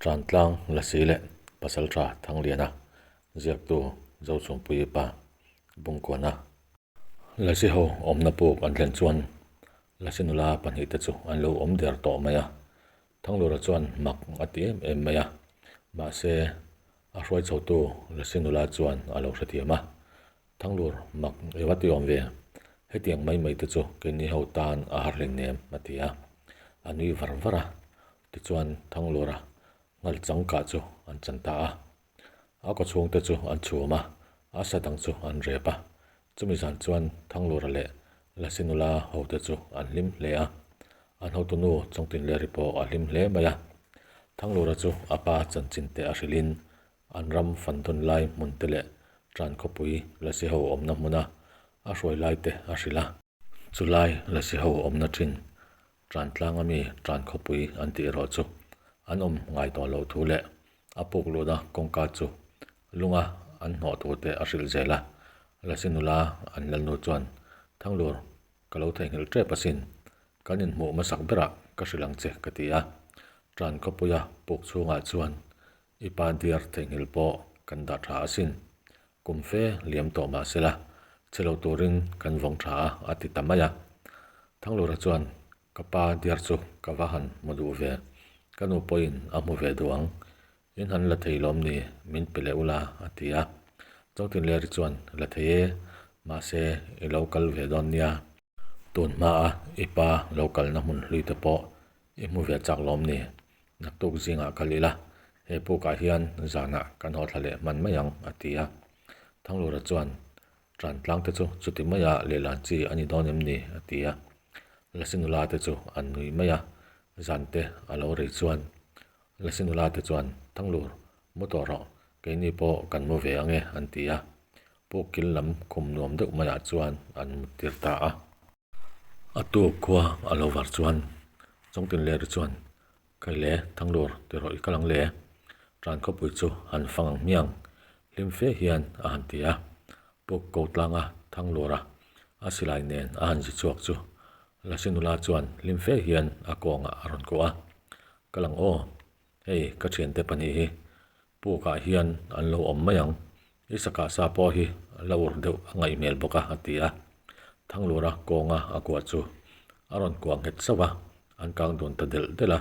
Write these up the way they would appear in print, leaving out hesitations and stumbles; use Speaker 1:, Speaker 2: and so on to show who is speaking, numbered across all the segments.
Speaker 1: Trantlang Lasi leh Pasaltha Thangliana ziaktu Zochhungpuii pa Bungkuana. Lasi ho awmna puk an thlen chuan Lasi nula pahnihte chu an lo awm der tawh mai a, Thanglura chuan mak a ti em em mai a, mahse a hruai chhotu Lasi nula chuan a lo hrethiam a, Thanglur mak i va ti awm ve, hetiang mai mai te chu keini ho tan a har hleng nem a ti a, a nui var var a, tichuan Thanglura nghal changkah chu an chan ta a. A kaw chhungte chu an chhum a, a sa dang chu an rep a. Chumi zan chuan Thanglura leh Lasi nula hote chu an hlim hle a. An hotunu Chawngtinleri pawh a hlim hle mai a. Thanglura chu a pa chanchin te a hrilhin an ram fan dawn lai hmun te leh tan khawpui Lasi ho awmna hmuna a hruai lai te a hrilh a. Chulai Lasi ho awmna thin tan tlanga mi tan khawpui an tih erawh chu an awm ngai tawh loh thu leh A puk luhna kawngka chu lunga an hnawh tur te a hrilh zel a, Lasi nula an lalnu chuan, Thanglur, ka lo theihnghilh tep asin, kan inhmuh hmasak berah ka hrilh ang che ka ti a. Tan khawpuia puk chhungah chuan i pa diar theihnghilh pawh kan dah tha asin, kum fe liam tawh mah sela, che lo turin kan vawng tha a, a ti ta mai a. Thanglura chuan, Ka pa diar chu ka va han hmu duh ve, ka nu pawhin a hmu ve duh ang, in han la thei lawm ni, min pe leh ula a ti a. Chawngtinleri chuan la thei e, mahse i lo kal ve dawn nia. Tun hmaa i pa lo kalna hmun hlui te pawh i hmu ve chak lawm ni, naktuk zingah kal ila, he pukah hian zanah kan haw thla leh hman mai ang a ti a. Thanglura chuan Tlan tlang te chu chuti maia lehlan chi a ni dawn em ni? a ti a. Lasi nula te chu an nui mai a, zan te a lo rei chuan Lasi nula te chuan, Thanglur, mu tawh rawh, keini pawh kan mu ve ang e, an ti a. Puk kil lam khum nuam deuh maiah chuan an mut tir ta a. A tuk khua a lo var chuan Chawngtinleri chuan, Kai le, Thanglur, ti rawh i kal ang le. Tan khawpui chu han fang ang hmiang, hlim fe hian a han ti a. Puk ko tlanga Thanglura a silai nen a han zi chhuak chu Lasi nula chuan hlim fe hian a kawngah a rawn kuah a. Kal ang aw, hei ka thiante pahnih hi pukah hian an lo awm mai ang, i sakah sa pawh hi la ur deuh a ngaih hmel bawk a, a ti a. Thanglura kawnga a kuah chu a rawn kuah nghet sauh a, an kang dun ta delh delh a,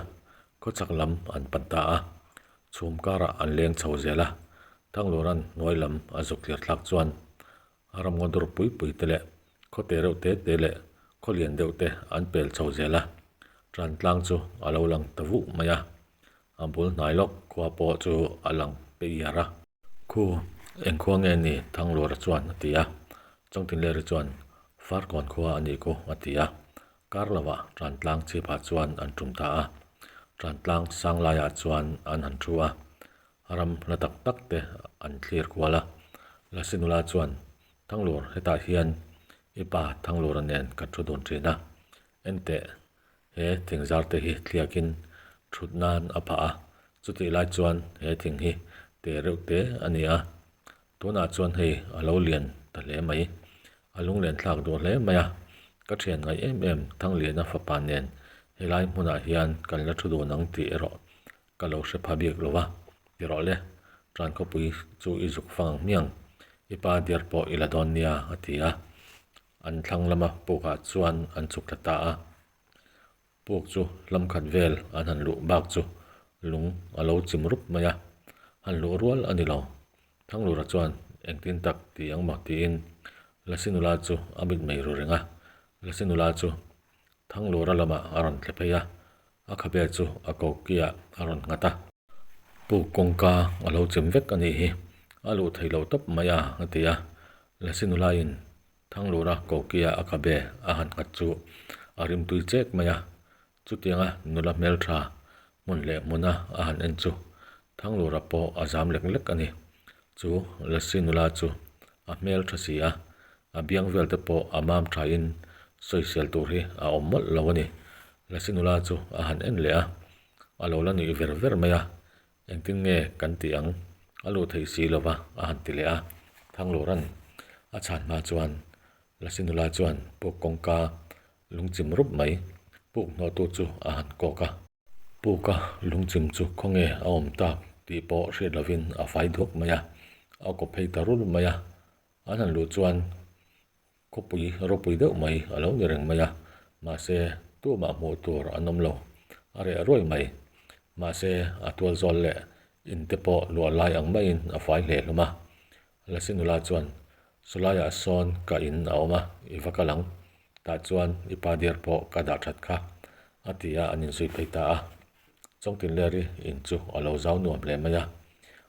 Speaker 1: khawchhak lam an pan ta a. Chhum karah an leng chho zel a, Thanglura'n hnuai lam a zuk tlir thlak chuan a ramngaw dur pui pui te leh khaw te reuh te te leh khaw lian deuh te an pel chho zel a, tan tlang chu a lo lang ta vuh mai a, a bul hnai lawk khua pawh chu a lang pe iar a. Khu, eng khua nge ni? Thanglura chuan a ti a, Chawngtinleri chuan Farkawn khua a nih ku a ti a, kar lovah tan tlang chhipah chuan an tum ta a, tan tlang sang laiah chuan an han thu a, ram hla tak tak te an thlir kual a, Lasi nula chuan Thanglur hetah hian i pa Thanglura nen kan thu dun thin a, enteh he thing zar te hi thliakin thut nan a phah a, chutih lai chuan he thing hi te reuh te a ni a, tunah chuan hei a lo lian ta hle mai, a lunglen thlak duh hle mai a, ka thian ngaih em em Thangliana fapa nen helai hmunah hian kan la thu dun ang tih erawh Ka lo hre pha bik lo va, ti rawh le, tan khawpui chu i zuk fang ang hmiang, i pa diar pawh i la dawn nia, a ti a. An thlang lama pukah chuan an chhuk thla ta a. Puk chu hlam khat vel an han luh bak chu lung a lo chim rup mai a, han luh rual a ni lo. Thanglura chuan engtin tak ti ang maw tiin Lasi nula chu a mitmei ru reng a, Lasi nula chu Thanglura lamah a rawn tle phei a, a khabe chu a kokiah a rawn nghat a. Puk kawngka a lo chim vek a nih hi, a luh theih loh tawp mai a, a ti a. Lasi nulain Thanglura kokiah a khabe a han nghat chu a rimtui chek mai a. Chutianga nula hmeltha hmun leh hmuna a han en chu Thanglura pawh a zam lek lek a ni. Chu Lasi nula chu a hmeltha si a, A biang vel te pawh a mam thain sawisel tur hi a awm mawlh lo a ni. Lasi nula chu a han en leh a, a lo la nuih ver ver mai a, Engtin nge kan tih ang? A luh theih si lo va a han ti leh a. Thanglura'n a chhan hma chuan Lasi nula chuan puk kawngka lungchim rup mai puk hnawhtu chu a han kawk a. Puka lungchim chu khawnge a awm tak tih pawh hriat lovin a fai duak mai a, a kaw phei ta rul mai a. An han luh chuan khawpui ropui deuh mai a lo ni reng mai a, mahse tumah hmuh tur an awm lo, a reh ruai mai. Mahse a tual zawl leh in te pawh luah lai ang maiin a fai hle hlawm a. Lasi nula chuan, Sawlaiah sawn ka in a awm a, i va kal ang. Tah chuan i pa diar pawh ka dah that kha, a ti a, an inzui phei ta a. Chawngtinleri in chu a lo zau nuam hle mai a,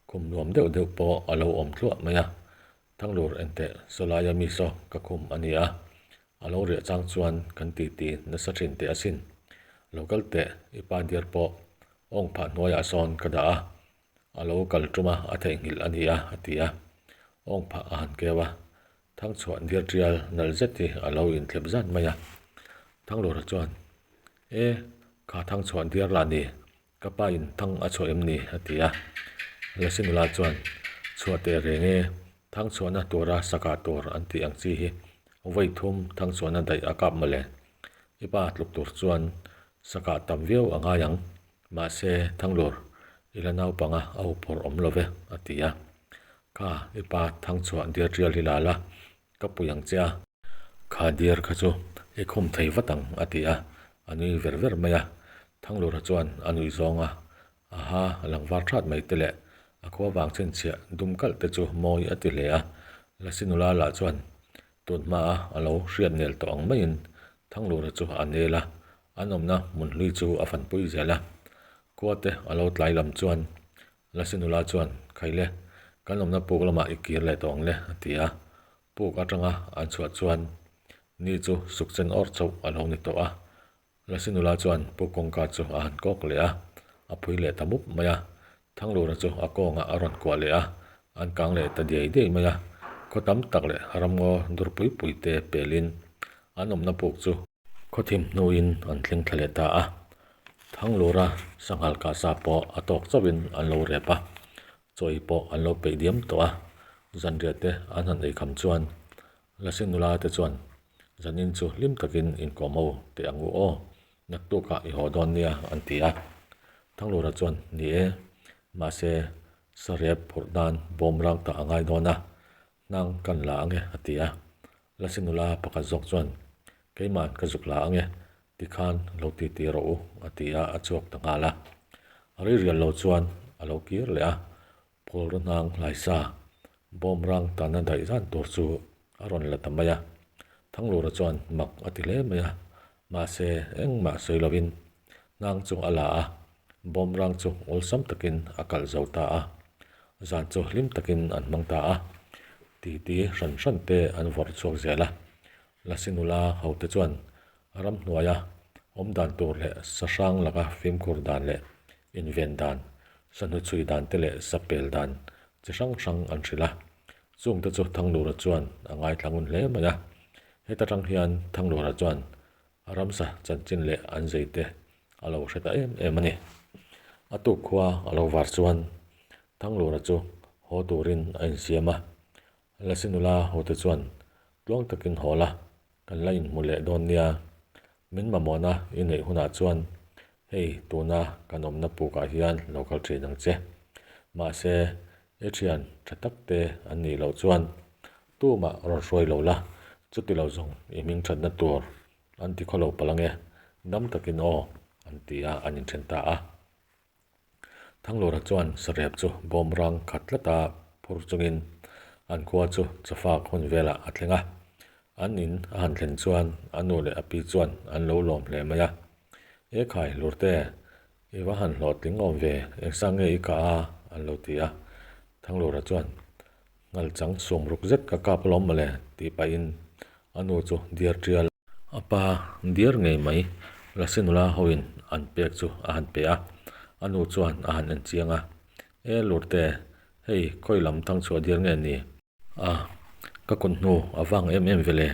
Speaker 1: khum nuam deuh deuh pawh a lo awm thluah mai a. Thanglur enteh sawlaia mi saw ka khum a ni a, a lo riah chang chuan kan titi nasa thin teh asin. Lo kal teh i pa diar pawh awng phah hnuaiah sawn ka dah a, a lo kal tum a, a theihnghilh a ni a, a ti a. Awng phah a han keu a, Thangchhuah diar tial nalh zet hi a lo inthlep zat mai a. Thanglura chuan, E, kha thangchhuah diar lah ni, ka pa in thang a chhuah em ni? a ti a. Lasi nula chuan, Chhuah teh reng e, thangchhuahna tura sakah tur an tih ang chi hi vawi thum thangchhuahna daih a kap mawle. I pa tluk tur chuan sakah tam viau a ngai ang. Mahse, Thanglur, i la naupanga a huphawrh awm lo ve, a ti a. Kha, i pa Thangchhuah diar tial hi la la, ka pui ang che a. Kha diar kha chu i khum thei vat ang, a ti a, a nui ver ver mai a. Thanglura chuan a nuih zawng a, Aha, langvar that mai te leh a khua vang chhinchhiah dum kalh te chu mawi a ti hle a. Lasi nula lah chuan tun hmaa a lo hriat nel tawh ang maiin Thanglura chu a nel a, an awmna hmun hlui chu a fanpui zel a. Khuate a lo tlai lam chuan Lasi nula chuan, Khaile, kan awmna puk lamah i kir leh tawh ang le, a ti a. Puk atanga an chhuah chuan ni chu sukchen awr chauh a lo ni tawh a. Lasi nula chuan puk kawngka chu a han kawk leh a, a phui leh ta mup mai a. Thanglura chu a kawngah a rawn kuah leh a, an kang leh ta diai diai mai a. Khaw tam tak leh ramngaw dur pui pui te pelin an awmna puk chu Khawthim hnuin an thleng thla leh ta a, Thanglura sanghal kah sa pawh a tawk chauhin an lo rep a, chawi pawh an lo peih diam tawh a, zanriah te an han eikham chuan Lasi nula te chuan zanin chu hlim takin inkawm ho teh ang u aw, naktukah i haw dawn nia an ti a. Thanglura chuan ni e, mahse sarep phurh nan bawm rang tah a ngai dawn a, hnang kan la ang e a ti a. Lasi nula pakhat zawk chuan, Keima'n ka zuk la ange, tikhan lo ti ti rawh u, a ti a, a chhuak ta nghal a. A rei rial lo chuan a lo kir leh a, Phulraw hnang hlaisa bawm rang tana daih zan tur chu a rawn la ta mai a. Thanglura chuan mak a ti hle mai a, mahse engmah sawi lovin hnang chu a la a, bawm rang chu awlsam takin a kalh zo ta a. Zan chu hlim takin an hmang ta a, titi hran hran te an vawrh chhuak zel a. Lasi nula hote chuan ramhnuaia awm dan tur leh sahrang laka fimkhur dan leh inven dan, sahnu chhui dan te leh sapel dan chi hrang hrang an hrilh a. Chungte chu Thanglura chuan a ngaithla ngun hle mai a. Heta tang hian Thanglura chuan A ramsa chanchin leh an zei te a lo hre ta em em a ni. A tuk khua a lo var chuan Thanglura chu haw turin a insiam a. Lasi nula haw te chuan tluang takin haw la, kan la inhmu leh dawn nia. Min mamawhna i neih hunah chuan hei tuna kan awmna pukah hian lo kal thin ang che. Mahse, i thian tha tak te an nih loh chuan Tumah rawn hruai lo la, chuti lo zawng i hming thatna tur an ti khaw lo palh ange, dam takin aw, an ti a, an inthen ta a. Thanglura chuan sarep chu bawm rang khat tlata phur chungin an khua chu chawfak hun velah a thleng a. An in a han thlen chuan a nu leh a pi chuan an lo lawm hle mai a. E khai Lurte, i va han hlawhtling awm ve, engsa nge i kah a? an lo ti a. Thanglura chuan Ngalchang sum ruk zet ka kap alawm mawle tih pahin a nu chu diar tial a pa diar ngei mai Lasi nula hoin an pek chu a han pe a, a nu chuan a han en chiang a, E Lurte, hei khawi lam thangchhuah diar nge ni? A, ka kut hnu a vang em em vele.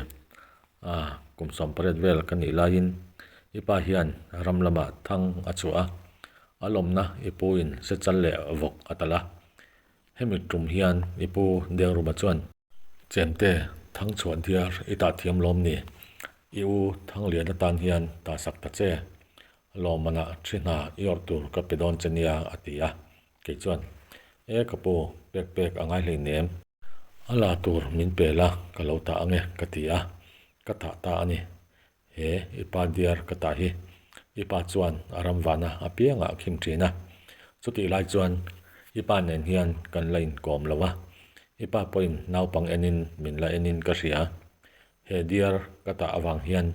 Speaker 1: A, kum 18 vel ka nih laiin i pa hian ram lamah thang a chhuah a, a lawmna i pu in sechal leh vawk a talh a, Hemi tum hian i pu Dengruma chuan, Chemte, Thangchhuah diar i tah thiam lawm ni? I u Thanglian atan hian tah sak ta che. Lawmmanah thi hna i awrh tur ka pe dawn che nia, a ti a. Kei chuan, E ka pu, pek pek a ngai hleinem. A la tur min pe la, ka lo tah ange, ka ti a. Ka tah ta a ni. He i pa diar ka tah hi i pa chuan a ram vana apiangah a khim thin a. Chutih lai chuan i pa nen hian kan la inkawm lo a, i pa pawhin naupang enin min la enin ka hria. He diar ka tah avang hian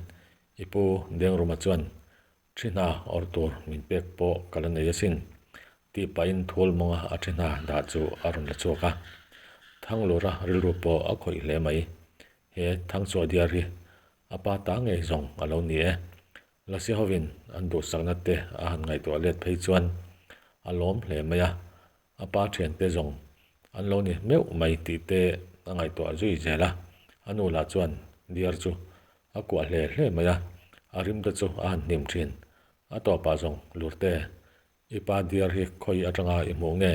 Speaker 1: i pu Dengruma chuan thi hna awrh tur min pek pawh ka la nei asin tih pahin thul mawnga a thi hna dah chu a rawn la chhuak a. Thanglura rilru pawh a khawih hle mai. He Thangchhuah diar hi A pa ta ngei zawng a lo ni e. Lasi hovin an duhsakna te a han ngaihtuah let phei chuan a lawm hle mai a, a pa thiante zawng an lo ni meuh mai tih te a ngaihtuah zui zel a. A nu lah chuan diar chu a kuah hle hle mai a, a rim te chu a han hnim thin. A tawpah zawng Lurte, i pa diar hi khawi atanga i hmuh nge?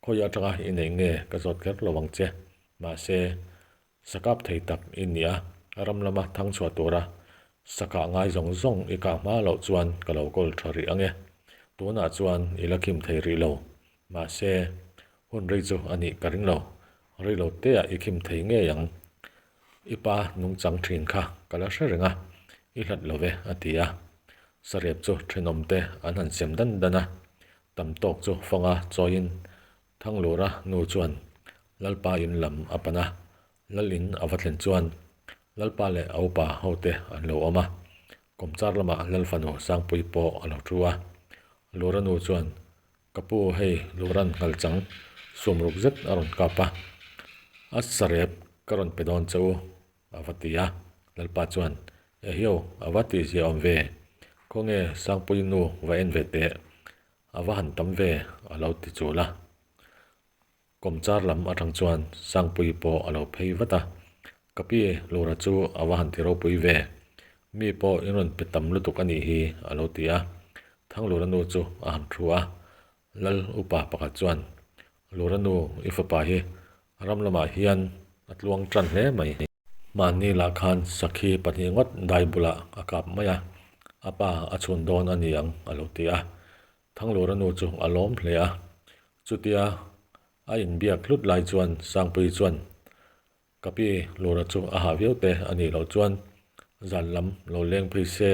Speaker 1: Khawi atanga i neih nge ka zawt kher lo ang che. Mahse, Sakap thei tak i ni a, ram lama thang chhuah tura sakah ngai zawng zawng i kah hma loh chuan ka lo kawl tha rih ang e. Tunah chuan i la khim thei rih lo. Mahse, hun rei chu a nih ka ring lo. Rei lo teah i khim thei ngei ang. I pa nungchang thin kha ka la hre reng a, i hlat lo ve, a ti a. Sarep chu thenawmte an han sem dan dan a, tam tawk chu fanga chawiin Thanglura nu chuan Lalpa in lam a pan a, Lal in a va thlen chuan Lalpa leh a upa hote an lo awm a, kawmchar lamah Lal fanu Sangpui pawh a lo thu a. Lura nu chuan, Ka pu hei Luran nghalchang sumruk zet a rawn kap a, a sarep ka rawn pe dawn che u, a va ti a. Lalpa chuan, Ehiau, a va tihzia awm ve, khawnge Sangpui nu va en ve teh, A va han tam ve, a lo ti chul a. Kawmchar lam atang chuan Sangpuii pawh a lo phei vat a. Ka pi Lura chu a va han ti ropui ve. Mi pawh in rawn pe tam lutuk a nih hi, a lo ti a. Thanglura nu chu a han thu a. Lal upa pakhat chuan, Lura nu, i fapa hi ram lamah hian a tluang tan hle mai. Mahni lah khan sakhi pahnih ngawt dai bulah a kap mai a, a pa a chhun dawn a ni ang a lo ti a. Thanglura nu chu a lawm hle a, chutia a inbiak hlut lai chuan Sangpuii chuan, Ka pi Lura chu a hah viau te a nih loh chuan zan lam lo leng phei se,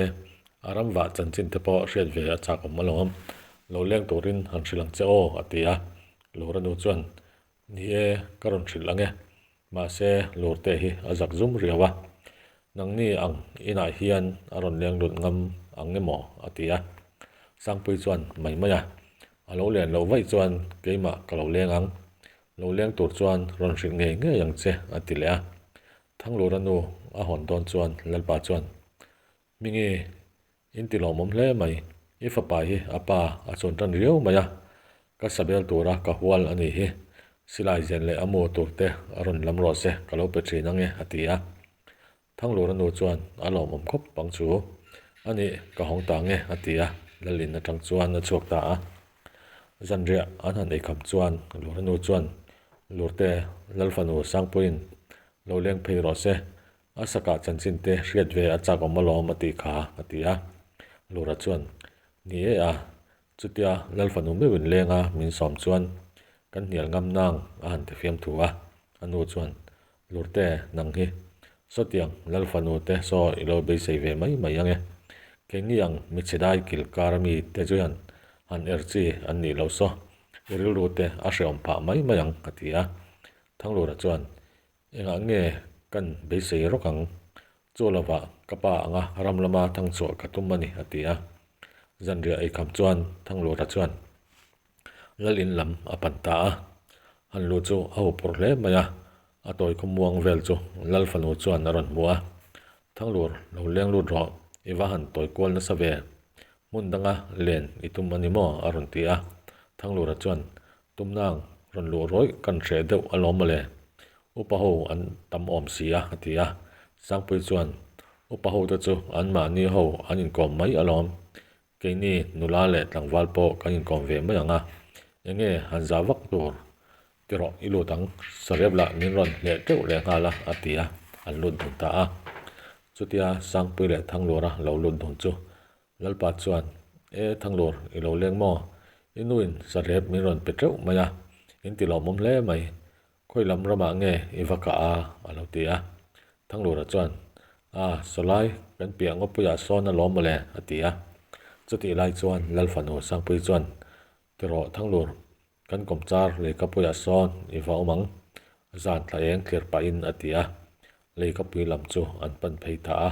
Speaker 1: a ram vah chanchin te pawh hriat ve a chak awm alawm, lo leng turin han hrilh ang che aw a ti a. Lura nu chuan, Ni e, ka rawn hrilh ang e. Mahse, Lurte hi a zak zum riau a. Nangni ang inah hian a rawn leng lut ngam ang emaw? a ti a. Sangpui chuan mai mai a. A lo len loh vaih chuan keimah ka lo leng ang. Lo leng tur chuan rawn hrilh ngei ngei ang che, a ti leh a. Thanglura nu a hawn dawn chuan Lalpa chuan, Mingi, In ti lawmawm hle mai. I fapa hi a pa a chun tan riau mai a, ka sabel tura ka hual a nih hi. Silai zen leh a mu tur te a rawn lam rawh se, ka lo pe thin ange, a ti a. Thanglura nu chuan a lawmawm khawp ang chu. A nih, ka hawng ta nge, a ti a, Lalin atang chuan a chhuak ta a. Zanriah an han eikham chuan Lura nu chuan, Lurte, Lalfanu Sangpuiin lo leng phei rawh se, A sakah chanchin te hriat ve a chak awm alawm a tih kha, a ti a. Lura chuan, Ni e a, chutia Lalfanu meuhin lenga min sawm chuan kan hnial ngam nang a han ti fiam thu a. A nu chuan, Lurte, nang hi sawtiang Lalfanu te saw i lo beisei ve mai mai ang e. Keini ang michhe dai kil kar ami te chuan han er chi an nih loh saw, i rilru te a hreawm phah mai mai ang, a ti a. Thanglura chuan, Engah nge kan beisei rawk ang? Chu lovah ka pa anga ram lama thangchhuah ka tum a ni, a ti a. Zanriah eikham chuan Thanglura chuan Lal in lam a pan ta a. Han lu chu a huphurh hle mai a, a tawi khawmuang vel chu Lal fanu chuan a rawn hmu a. Thanglur, lo leng lut rawh, i va han tawi kual nasa ve. Hmun danga len i tum a ni maw? a rawn ti a. Thanglura chuan Tumnang rawn luh rawih kan hreh deuh alawm mawle. Upa ho an tam awm si a, a ti a. Sangpui chuan, Upa ho te chu anmahni ho an inkawm mai alawm. Keini nula leh tlangval pawh kan inkawm ve mai ang a. Enge han za vak tur ti rawh i lut ang, sarep lah min rawn hleh teuh leh nghal a, a ti a, an lut dun ta a. Chutia Sangpui leh Thanglura lo lut dun chu Lalpa chuan, E Thanglur, i lo leng maw? I nuin sarep min rawn pe teuh mai a, in ti lawmawm hle mai. Khawi lam ramah nge i va kah a? a lo ti a. Thanglura chuan, A, sawlai, kan piah ngawpuiah sawn a lawm mawle, a ti a. Chutih lai chuan Lalfanu Sangpui chuan, Tirawh Thanglur, Kan kawmchar leikapuiah sawn i va awm ang, zan thla eng thlir pahin a ti a. Leikapui lam chu an pan phei ta a.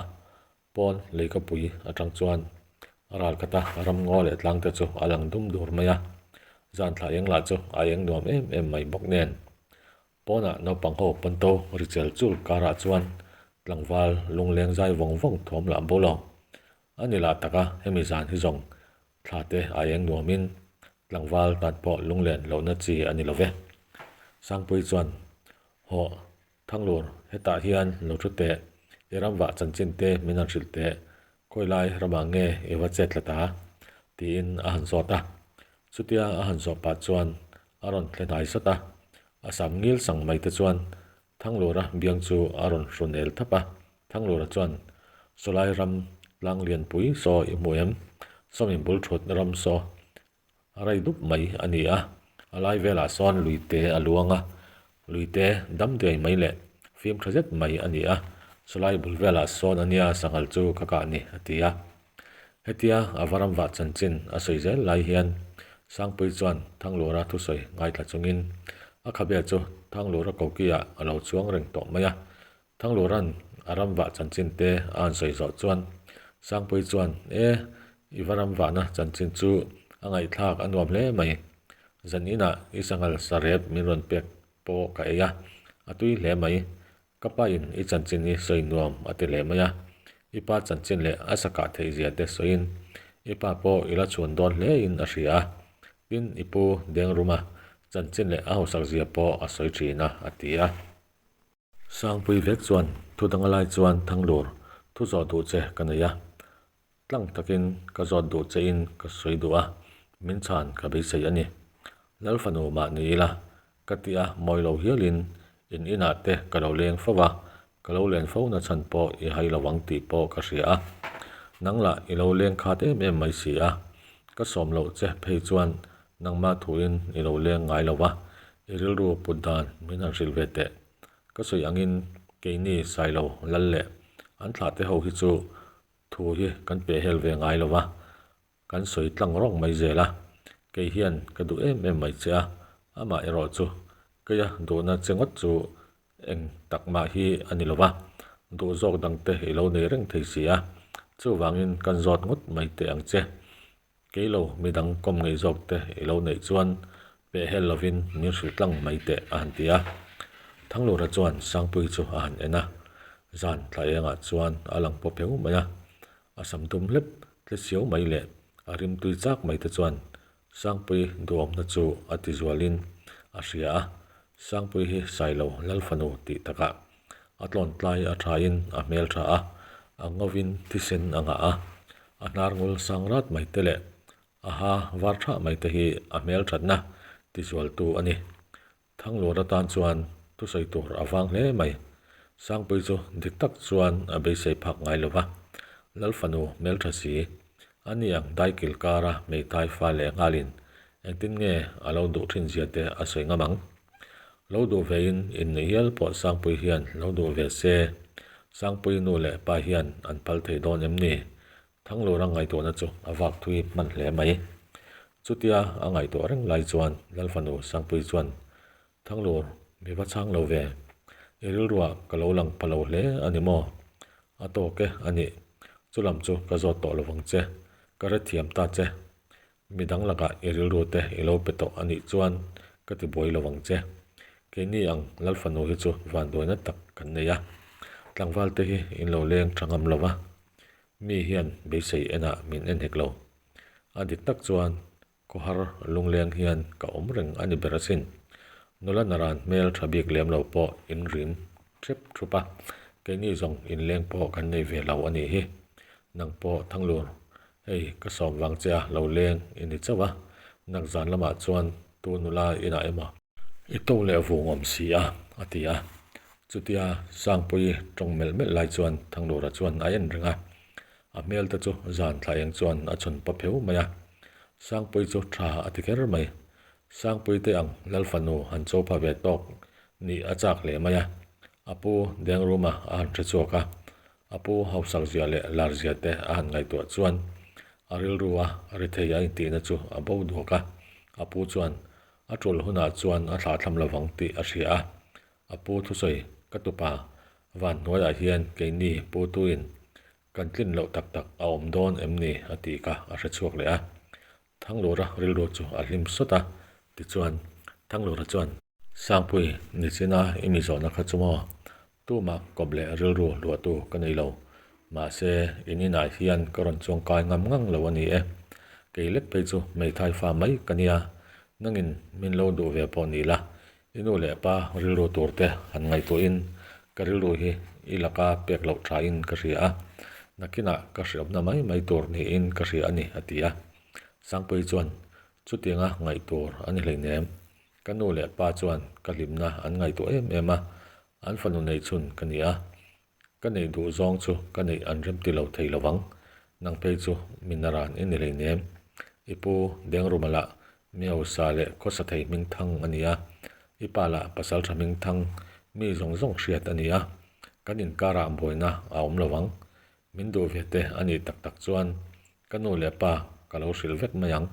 Speaker 1: Pawn leikapui atang chuan a ral khat a, ramngaw leh tlang te chu a lang dum dur mai a. Zan thla eng lah chu a eng nuam em em mai bawk nen. Pawnah naupang ho pawnto ri chel chul karah chuan tlangval lungleng zai vawng vawng thawm lah bo lo. A ni lah taka hemi zan hi zawng thla te a eng nuamin tlangval tan pawh lunglen lohna chi a ni lo ve. Sangpui chuan, Hawh, Thanglur, hetah hian lo thu teh, i ramvah chanchin te min han hrilh teh, khawilai ramah nge i va chet tlat a? tiin a han zawt a. Chutia a han zawh pah chuan a rawn thle hnai sat a, a sam ngil sang mai te chuan Thanglura biang chu a rawn hru nel thap a. Thanglura chuan, Sawlai ram tlang lianpui saw i hmu em? Sawmi bul thut ram saw a rei dup mai a ni a, a lai velah sawn luite a luang a, luite dam duai mai leh fim tha zet mai a ni a, sawlai bul velah sawn a nia sanghal chu ka kah ni a ti a. Hetia a va ramvah chanchin a sawi zel lai hian Sangpui chuan Thanglura thusawi ngaithla chungin a khabe chu Thanglura kokiah a lo chuang reng tawh mai a, Thanglura'n a ramvah chanchin te a han sawi zawh chuan Sangpui chuan, E, i va ramvahna chanchin chu a ngaihthlak a nuam hle mai. Zan inah i sanghal sarep min rawn pek pawh ka ei a, a tui hle mai. Ka pain i chanchin hi sawi nuam a ti hle mai a, i pa chanchin leh a sakah theih zia te sawiin i pa pawh i la chhuan dawn hlein a hria a, tin i pu Dengruma chanchin leh a hausak zia pawh a sawi thin a, a ti a. Sangpui vek chuan thu danga lai chuan Thanglur thu zawh duh che ka nei a, Tlang takin ka zawt duh che in ka sawi duh a, min chhan ka beisei a ni. Lal fanu mah ni ila, ka ti a mawi lo hialin in inah te ka lo leng fo va, ka lo len fo na chhan pawh i hai lo ang tih pawh ka hria a. Nang lah i lo leng khat em em mai si a, ka sawm loh che phei chuan nangmah thuin i lo leng ngai lo va, i rilru put dan min han hrilh ve teh. Ka sawi angin keini Sailo lal leh an thlahte ho hi chu Thu hi kan peh hel ve ngai lo va, kan sawi tlang rawng mai zel a, kei hian ka duh em em mai che a, amah erawh chu keia duhna che ngawt chu eng tak mah hi a ni lo va, duh zawk dangte i lo nei reng thei si a, chuvangin kan zawt ngawt mai teh ang che. Kei lo midang kawm ngei zawk te i lo neih chuan peh hel lovin min hrilh tlang mai teh a han ti a. Thanglura chuan Sangpui chu a han en a, zan thla engah chuan a lang pawp heu mai a. A sam dum hlep tle siau mai leh a rim tui chak mai te chuan Sangpui duhawmna chu a ti zualin a hria a. Sangpui hi Sailo Lalfanu tih takah A tlawntlai a thain a hmel tha a, a ngawin thisen a ngah a, a hnar ngul sang rat mai te leh a ha var thah mai te hi a hmel thatna tizualtu a ni. Thanglur atan chuan thusawi tur a vang hle mai. Sangpui chu dik tak chuan a beisei phak ngai lo va, Lalfanu hmeltha si, a ni ang daikil kara hmeithai fa leh nghalin engtin nge a lo duh thin zia te a sawi ngam ang. Lo duh ve in inneih hial pawh Sangpui hian lo duh ve se, Sangpui nu leh pa hian an phal thei dawn em ni? Thanglura ngaihtuahna chu a vak thui hman hle mai. Chutia a ngaihtuah reng lai chuan Lalfanu Sangpui chuan, Thanglur, mi va chhang lo ve. I rilruah ka lo lang pha lo hle a ni maw? A tawk e a nih. Chulam chu ka zawt tawh lovang che. Ka hrethiam ta che. Mi dang lakah i rilru te i lo pe tawh a nih chuan ka ti buai lo ang che. Keini ang Lalfanu hi chu vanduaina tak kan nei a, tlangval te hi in lo leng tha ngam lo va, mi hian beisei enah min en hek lo. A dik tak chuan khawhar lungleng hian ka awm reng a ni ber asin. Nula naran hmel tha bik lem lo pawh in rim hrep thup a, keini zawng inleng pawh kan nei ve lo a nih hi. Nang pawh Thanglur Hei, ka sawm vang che a, lo leng i ni chauh a, nak zan lamah chuan tu nula inah emaw? I to leh vung awm si a, a ti a. Chutia Sangpuii tawng melh melh lai chuan Thanglura chuan a en reng a. A hmel te chu zan thla eng chuan a chhun pa pheu mai a. Sangpui chu tha a ti kher mai. Sangpui te ang Lal fanu han cho pha ve tawk nih a chak hle mai a. A pu Dengruma a han hre chhuak a. A pu hausak zia leh lar zia te a han ngaihtuah chuan a rilru a rethei a intihna chu a bo duak a. A pu chuan a tul hunah chuan a thlahthlam lovang tih a hria a. A pu thusawi ka tupa van hnuaiah hian keini pu tuin kan tlin loh tak tak a awm dawn em ni a tih kha a hre chhuak leh a. Thanglura rilru chu a hlim sawt a, tichuan Thanglura chuan, Sangpui, nichina i mi zawhna kha chu maw? Tumah kawp leh rilru luahtu ka nei lo. Mahse, in inah hian ka rawn chuangkai ngam ngang lo a ni e. Kei lek phei chu hmeithai fa mai ka nia, nangin min lo duh ve pawh ni la, I nu leh pa rilru tur te han ngaihtuahin ka rilru hi i laka pek loh thain ka hria a, nakinah ka hriawmna mai mai tur niin ka hria a ni, a ti a. Sangpuii chuan, Chutianga ngaih tur a ni hleinem. Ka nu leh pa chuan ka hlimna an ngaihtuah em em a, an fanu neihchhun ka ni a. Ka neih duh zawng chu ka neih an rem ti lo thei lovang. Nang phei chu mi naran i ni hleinem. I pu Dengruma lah mi hausa leh khawsa thei hming thang a ni a, i pa lah pasal tha hming thang mi zawng zawng hriat a ni a. Kan inkarah buaina a awm lovang. Min duh ve te a nih tak tak chuan ka nu leh pa ka lo hrilh vek mai ang.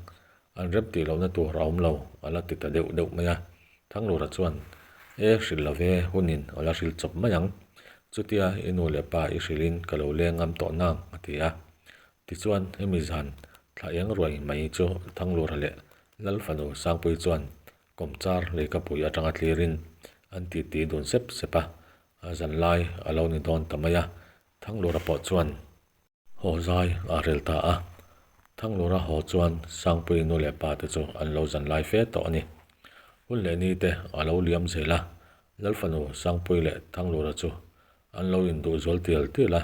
Speaker 1: An rem tih lohna tur a awm lo, a la ti ta deuh deuh mai a. Thanglura chuan, E hrilh lo ve, hunin a la hrilh chawp mai ang. Chutia i nu leh pa i hrilhin ka lo leng ngam tawh nang, a ti a. Tichuan hemi zan thla eng ruai mai chu Thanglura leh Lal fanu Sangpui chuan kawmchar leikapui atanga thlirin an titi dun sep sep a, a zanlai a lo ni dawn ta mai a. Thanglura pawh chuan haw zai a rel ta a. Thanglura haw chuan Sangpui nu leh pa te chu an lo zan lai fe tawh a ni. Hun leh ni te a lo liam zel a, Lalfanu Sangpui leh Thanglura chu an lo induh zual tial tial a,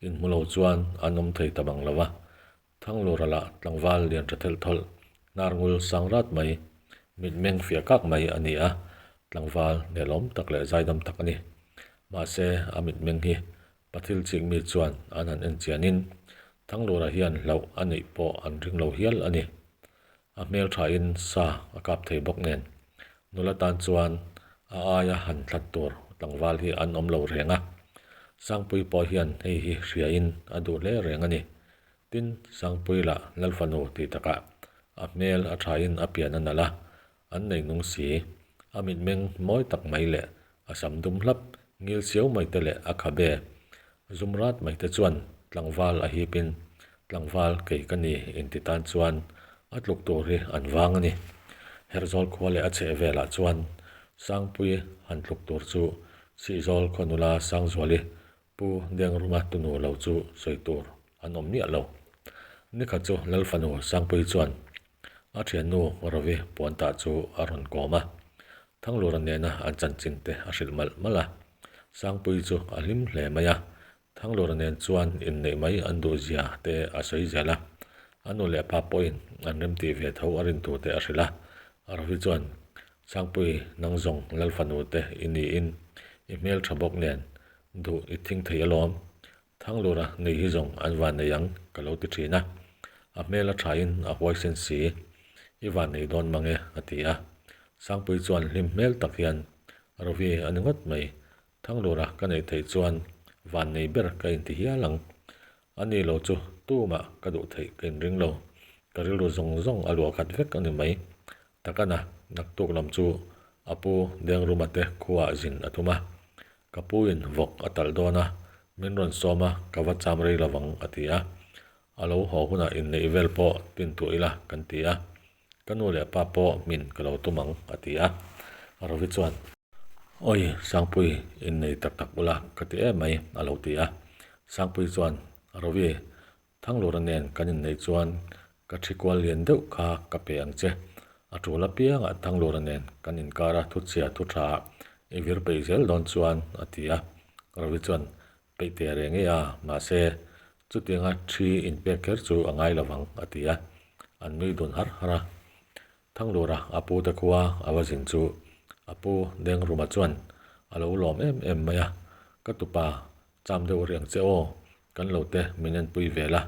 Speaker 1: inhmu lo chuan an awm thei ta bang lo va. Thanglura lah tlangval lian tha thelh thawlh, hnar ngul sang rat mai, mitmeng fiah kak mai a ni a, tlangval nelawm tak leh zaidam tak a ni. Mahse, a mitmeng hi Pathil chik mi chuan an han en chianin Thanglura hian hlauh a neih pawh an ring lo hial a ni. A hmel thain sa a kap thei bawk nen nula tan chuan a aia han thlat tur tlangval hi an awm lo reng a. Sangpui pawh hian hei hi hriain a duh hle reng a ni. Tin, Sangpui lah Lalfanu tih takah a hmel a thain a pian a nalh a, an nei nung si. A mitmeng mawi tak mai leh a sam dum hlap ngil siau mai te leh a khabe zum rat mai te chuan tlangval a hipin tlangval kei ka ni inti tan chuan a tluk tur hi an vang a ni. Herhzawl khua leh a chheh velah chuan Sangpui han tluk tur chu Sihzawl khaw nula Sangzuali Pu Dengruma tunu lo chu sawi tur an awm miah lo. Nikhat chu Lal fanu Sangpui chuan a thiannu Ravi puantah chu a rawn kawm a, Thanglura nena an chanchin te a hrilh malh malh a. Sangpui chu a hlim hle mai a, Thanglura nen chuan inneih mai an duh zia te a sawi zel a. A nu leh pa pawhin an remtih ve tho a rin tur te a hrilh a. Ravi chuan, Sangpui, nang zawng Lal fanu te i niin i hmel tha bawk nen duh i thing thei alawm. Thanglura nei hi zawng an van nei ang ka lo ti thin a, a hmel a thain a huaisen si, i van nei dawn mang e a ti a. Sangpui chuan hlim hmel tak hian, Ravi a ni ngawt mai, Thanglura ka neih theih chuan van nei ber ka inti hial ang. A ni lo chu tumah ka duh theih ka inring lo, ka rilru zawng zawng a luah khat vek a ni mai. Takana naktuk lam chu a pu Dengruma te khuaah zin a tum a, Ka pu in vawk a talh dawn a, min rawn sawm a, ka va cham rei lo vang a ti a. A lo haw hunah inneih vel pawh tin tuah ila kan ti a. Ka nu leh pa pawh hmin ka lo tum ang a ti a. Ravi chuan. Awi Sangpui innei tak tak ula ka ti em mai a lo ti a. Sangpui chuan, Ravi, Thanglura nen kan inneih chuan ka thi kual lian deuh kha ka pe ang che. A tul apiangah Thanglura nen kan inkara thu chhia thu tha ah i vir peih zel dawn chuan a ti a. Ravi chuan peih teh reng e a, mahse chutianga thi inpek kher chu a ngai lovang a ti a. An nui dun har har a. Thanglura a pu te khua a va zin chu a pu Dengruma chuan a lo lawm em em mai a, Ka tupa cham deuh riang che aw. Kan lo te min enpui ve la,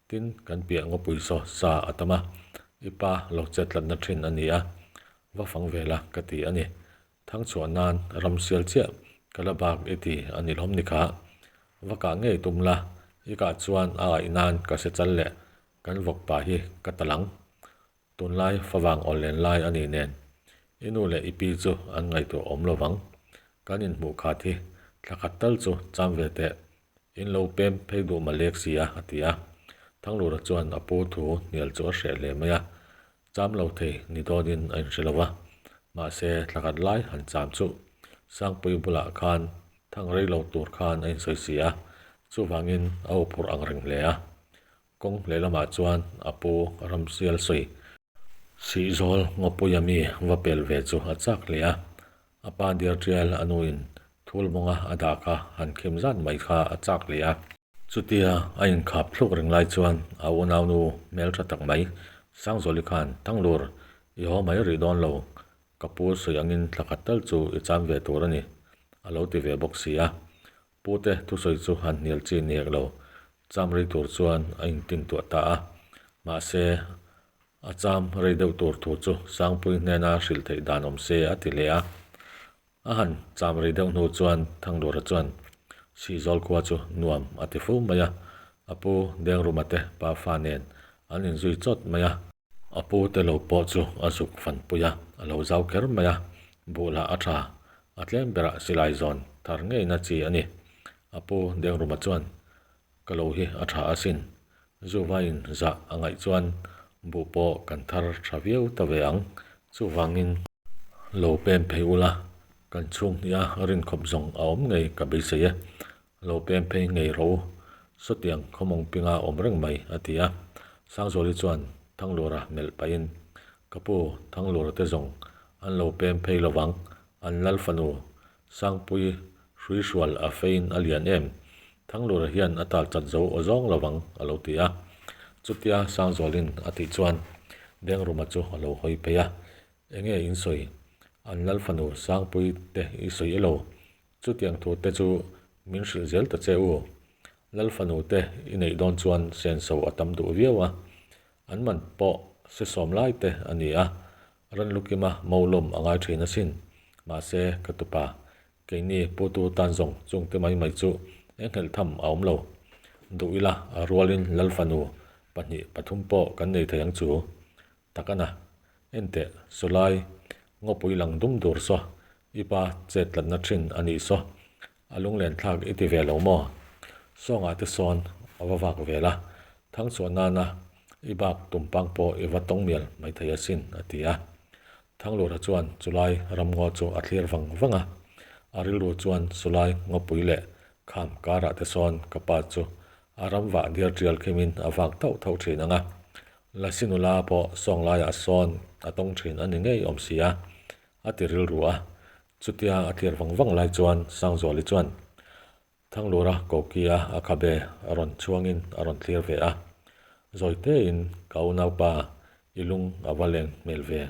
Speaker 1: tin kan piah ngawpui saw sa a tam a, i pa lo chet tlatna thin a ni a, va fang ve la ka ti a ni. Thang chhuah nan ram sial chiah ka la bak i ti a ni lawm ni kha. Va kah ngei tum la, i kah chuan a aih nan ka se chal leh kan vawk pa hi ka tal ang. Tunlai favang awl len lai a nih nen i nu leh i pi chu an ngaihtuah awm lo vang. Kan inhmuh khat hi thla khat tal chu cham ve teh. In lo pem phei duh ma lek si a, a ti a. Thanglura chuan a pu thu hnial chu a hreh hle mai a. Cham lo thei ni dawnin a inhre lo va. Mahse thla khat lai han cham chu Sangpui bulah khan thang rei lo tur khan a insawi si a, chuvangin a uphurh ang reng hle a. Kawng lehlamah chuan a pu Ramsial sawi Sihzawl Ngawpuia mi va pel ve chu a chak hle a, a pa diar tial a nuin thul mawnga a dah kha han khim zat mai kha a chak hle a. Chutia a inkhap thluk reng lai chuan a unaunu hmeltha tak mai Sangzuali khan Thanglur i haw mai rih dawn lo, ka pu sawi angin thla khat tal chu i cham ve tur a ni a lo ti ve bawk si a. Pute thusawi chu han hnial chi ni hek lo, cham rei tur chuan a intin tuah ta a. Mahse, a cham rei deuh tur thu chu Sangpui hnena hrilh theih dan awm se a ti hle a. A han cham rei deuh hnu chuan Thanglura chuan Sihzawl khua chu nuam a ti fo mai a, a pu Dengruma te pafa nen an inzui chawt mai a. A pu te lo pawh chu a zuk fanpui a, a lo zau kher mai a, buh lah a tha, a tlem berah silai zawn thar ngeina chi a ni. A pu Dengruma chuan, Ka lo hi a tha asin, zuvaiin zah a ngaih chuan buh pawh kan thar tha viau ta ve ang, chuvangin lo pem phei ula, kan chhung hnih a rinkhawp zawng a awm ngei ka beisei e, Lo pem phei ngei rawh u, sawtiang khawmawng pinga awm reng mai, a ti a. Sangzuali chuan Thanglura melh pahin, Ka pu, Thanglura te zawng an lo pem phei lovang, an lal fanu Sangpui hruihrual a feiin a lian em? Thanglura hian a tal chat zo aw zawng lovang, a lo ti a. Chutia Sangzualin a tih chuan Dengruma chu a lo hawi phei a, Enge in sawi? An lal fanu Sangpui te i sawi elo? Chutiang thu te chu min hrilh zel ta che u. Lal fanu te i neih dawn chuan senso a tam duh viau a, an man pawh se sawm lai te a ni a, ran lukima mo lawm a ngai thin asin. Mahse, ka tupa, keini putu tan zawng chung te mai mai chu enghelh tham a awm lo. Duh ila a rualin lal fanu pahnih pathum pawh kan nei thei ang chu. Tak a na. Enteh, sawlai, ngawpui lang dum dur saw, i pa chet tlatna thin a nih saw, a lunglen thlak i ti ve lo maw? Sawngah te sawn a va vak vel a, thangchhuah nana i bak tumpang pawh i va tawng mial mai thei asin, a ti a. Thanglura chuan chulai ramngaw chu a thlir vang vang a, a rilru chuan sawlai ngawpui leh kham karah te sawn ka pa chu a ram vah diar tial khimin a vak thauh thauh thin ang a, Lasi nula pawh sawng laiah sawn a tawng thin a ni ngei awm si a, a ti rilru a. Chutia a tlir vang vang lai chuan Sangzuali chuan Thanglura kokia a khabe a rawn chhuangin a rawn thlir ve a. Zawi tein ka unaupa i lung a va leng hmel ve,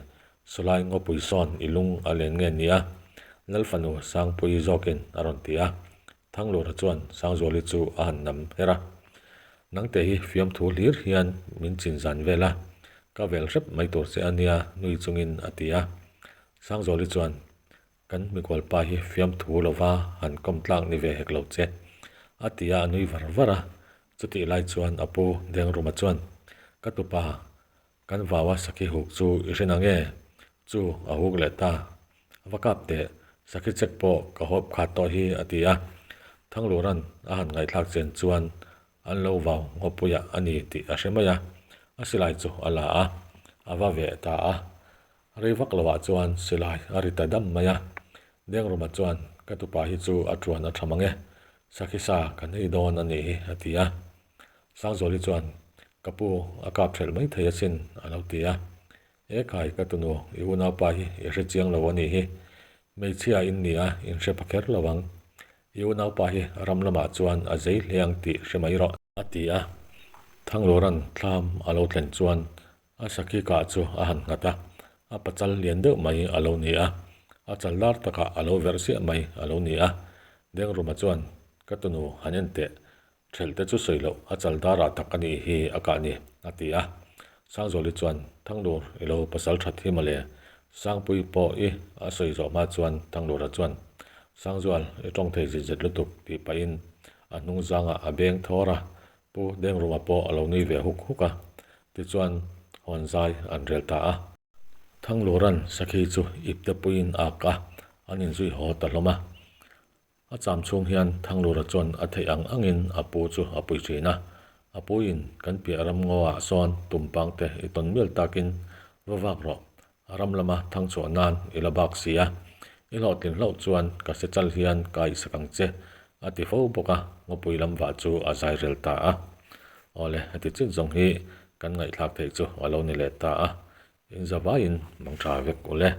Speaker 1: sawlai ngawpui sawn i lung a len nge nia? Lalfanu Sangpuii zawkin a rawn ti a. Thanglura chuan Sangzuali chu a han nam her a, Nangte hi fiamthu hlir hian min chin zan vel a, ka vel hrep mai tur che a nia nui chungin a ti a. Sangzuali chuan, Kan mikualpa hi fiamthu lova han kawm tlak ni ve hek lo che, a ti a, a nui var var a. Chutih lai chuan a pu Dengruma chuan, Ka tupa, Kan vau a sakhi huk chu i hre nange? Chu a huk leh ta. A va kap teh, sakhi chek pawh ka hawp khat tawh hi a ti a. Thanglura'n a han ngaihthlak chen chuan an lo vau ngawpuiah a ni tih a hre mai a, a silai chu a la a, a va veh ta a. Rei vak lovah chuan silai a ri ta dam mai a. Dengruma chuan ka tupa hi chu a tuan a tha mang e, sakhi sa kan ei dawn a nih hi a ti a. Sangzuali chuan, Ka pu, a kap hrelh mai thei asin, a lo ti a. E khai, ka tunu, i unaupa hi i hre chiang lo a nih hi. Hmeichhia in ni a, in hre pha kher lo ang. I unaupa hi ram lamah chuan a zei hle ang tih hre mai rawh. A ti a. Thanglura'n thlam a lo thlen chuan a sakhi kah chu a han nghat a, a pachal lian deuh mai a lo ni a, a chal lar takah a lo verh siah mai a lo ni a. Dengruma chuan, Ka tunu, han en teh. Thelh te chu sawi loh a chal darah tak a nih hi a kah ni, a ti a. Sangzuali chuan, Thanglur, i lo pasal that hi mawle. Sangpui pawh i a sawi zawh hma chuan Thanglura chuan, Sangzual, i tawng thei zit zet lutuk, tih pahin a hnung zangah a beng thawr a, Pu Dengruma pawh a lo nui ve huk huk a. Tichuan, hawn zai an rel ta a. Thanglura'n sakhi chu ipte puiin a ak a, an inzui haw ta hlawm a. A cham chhung hian Thanglura chuan a theih ang angin a pu chu a pui thin a. A puiin kan piah ram ngaw ah sawn tumpang te i tawn mial takin va vak rawh, a ram lama thang chhuah nan i la bak si a, i hlawhtlin hlauh chuan ka se chal hian ka aihsak ang che, a ti fo bawk a, ngawpui lam vah chu a zai rel ta a. Awle, heti chin zawng hi kan ngaihthlak theih chu a lo ni leh ta a, in zavaiin mang tha vek ule.